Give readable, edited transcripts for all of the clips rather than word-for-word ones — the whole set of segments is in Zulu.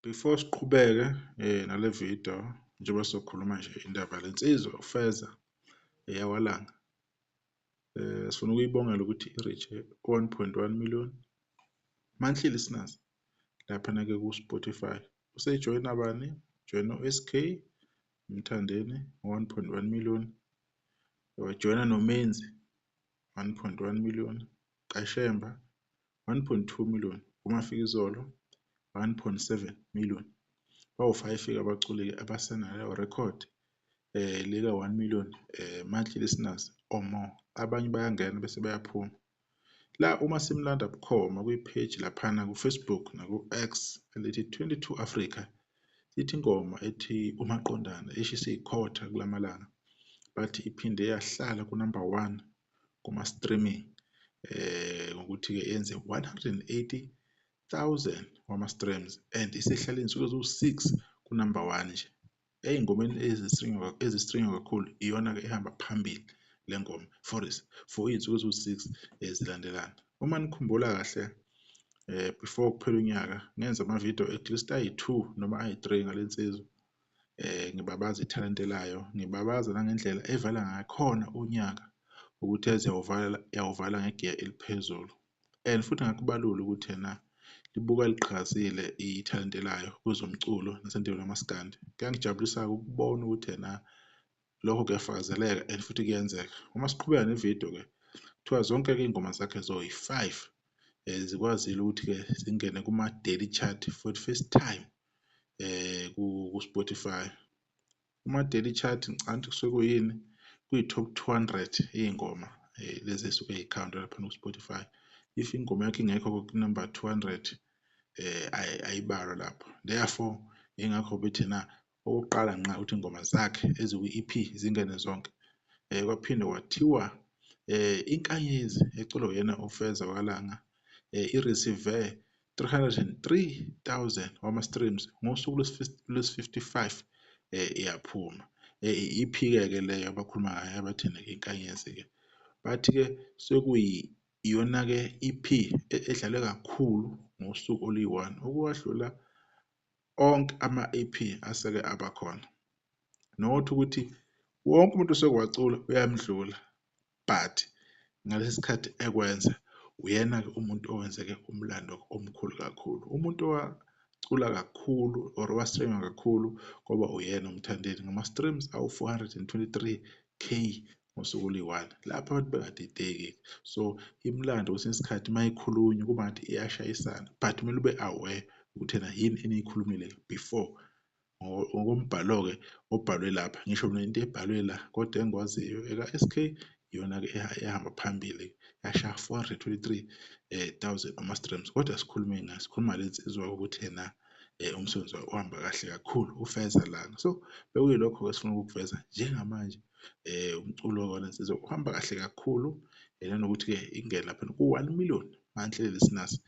Before siqhubeke nale video, njengoba sizokhuluma nje indaba lensizwa uFeza eyakwaLanga, sifuna ukuyibongela ukuthi i-reach-e 1.1 million monthly listeners laphana-ke ku-Spotify. Usejoyina bani? Joyina u-SK Mthandeni 1.1 million, wajoyina noMenzi 1.1 million, Kashemba 1.2 million, uMafikizolo 1.7 million. Bawu-5-ke abaculi-ke abasenaleyo record lika 1 million monthly listeners or more. Abanye bayangena bese bayaphuma. La uma simlanda bukhoma kwi-page laphana ku-Facebook naku-X elithi 22 Africa, ithi ingoma ethi Umaqondana eshisa ikhotha kulamalanga, bathi iphinde yahlala ku-number 1 kuma-streaming ngokuthi-ke yenze 180,000 wama-streams and isehlale iy'nsuku eziwu-6 ku-number 1 nje. Ey'ngomeni ezi-stream-wa kakhulu iyona-ke ehamba phambili le ngoma for iy'nsuku eziwu-6 ezilandelana. Uma nikhumbula kahle before kuphela unyaka ngenza ama-video at least ayi-2 noma ayi-3 ngale nsizwa, ngibabaza ithalente layo, ngibabaza nangendlela evala ngakhona unyaka ukuthi yaze yawuvala ngegiya eliphezulu. And futhi ngakubalula ukuthi ena libuka liqhakazile ithalente layo kwezomculo nasendimeni kamaskandi. Kuyangijabulisa-ke ukubona ukuthi ena lokho kuyafakazeleka and futhi kuyenzeka. Uma siqhubeka nevidiyo-ke kuthiwa zonke-ke iy'ngoma zakhe zoyi-5 zikwazile ukuthi-ke zingene kuma-daily chart for the first time ku-Spotify. Kuma-daily chart ngicabanga ukuthi kusuke kuyini, kuyi-top 200 iy'ngoma lezi ey'suke y'khawunta laphana ku-Spotify. If ingoma yakho ingekho ku-number 200 ayibalwa lapho. Therefore yingakho bethi na okokuqala ngqa ukuthi ingoma zakhe ezikwi-EP zingene zonke. Kwaphinde kwathiwa inkanyezi eculwa uyena uFeza waLanga i-receive 303,000 wama-streams ngosuku lwesi-55 iyaphuma. I-EP-ke leyo abakhuluma ngayo abathina-ke inkanyezi-ke. Bathi-ke sekuyiyona-ke EP edlale kakhulu ngosuku oluyi-1 okuwadlula onke ama-EP aseke abakhona. Not ukuthi wonke umuntu oseke wacula uyamdlula, but ngalesi sikhathi ekwenza uyena-ke umuntu owenze-ke umlando omkhulu kakhulu. Umuntu owacula kakhulu or owa-stream-a kakhulu kwaba uyena uMthandeni ngama-streams awu-423K ngosuku oluyi-1, lapho abantu bengadideki. So imilando kwesinye isikhathi uma ikhulunywa kuba ngathi iyashayisana, but kumele ube aware ukuthi ena yini eniyikhulumile before. Ngokombhalo-ke obhalwe lapha, ngisho mina into ebhalwe la kodwa engikwaziyo eka-SK iyona-ke ehamba phambili yashaya 423,000 ama-streams. Kodwa sikhulume ngayo, sikhuluma ngale nsizwa ukuthi yena umsebenzi wayo uhamba kahle kakhulu uFeza Langa. So bekuyilokho-ke esifuna ukukuveza njengamanje, umculo wale nsizwa uhamba kahle kakhulu, nanokuthi-ke ingene laphana ku-1 million monthly listeners.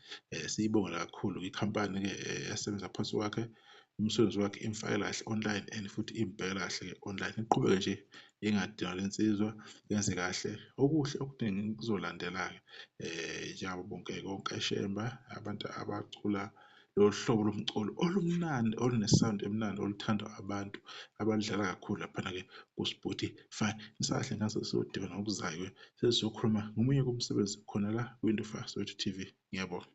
Siyibonge kakhulu ikhampani-ke esebenza phansi kwakhe, umsebenzi wakhe imfakela kahle online and futhi imbhekela kahle-ke online. Iqhubeke nje ingadinwa le nsizwa, yenze kahle okuhle okuningi kuzolandela-ke njengabo bonke oNkeshemba, abantu abacula lolu hlobo lomculo olumnandi olune-sound emnandi oluthandwa abantu abaludlala kakhulu laphana-ke ku-Spotify. Nisakahle ngaso siyodibana ngokuzayo-ke sesizokhuluma ngomunye komsebenzi khona la kwi-Into Soweto TV. Ngiyabonga.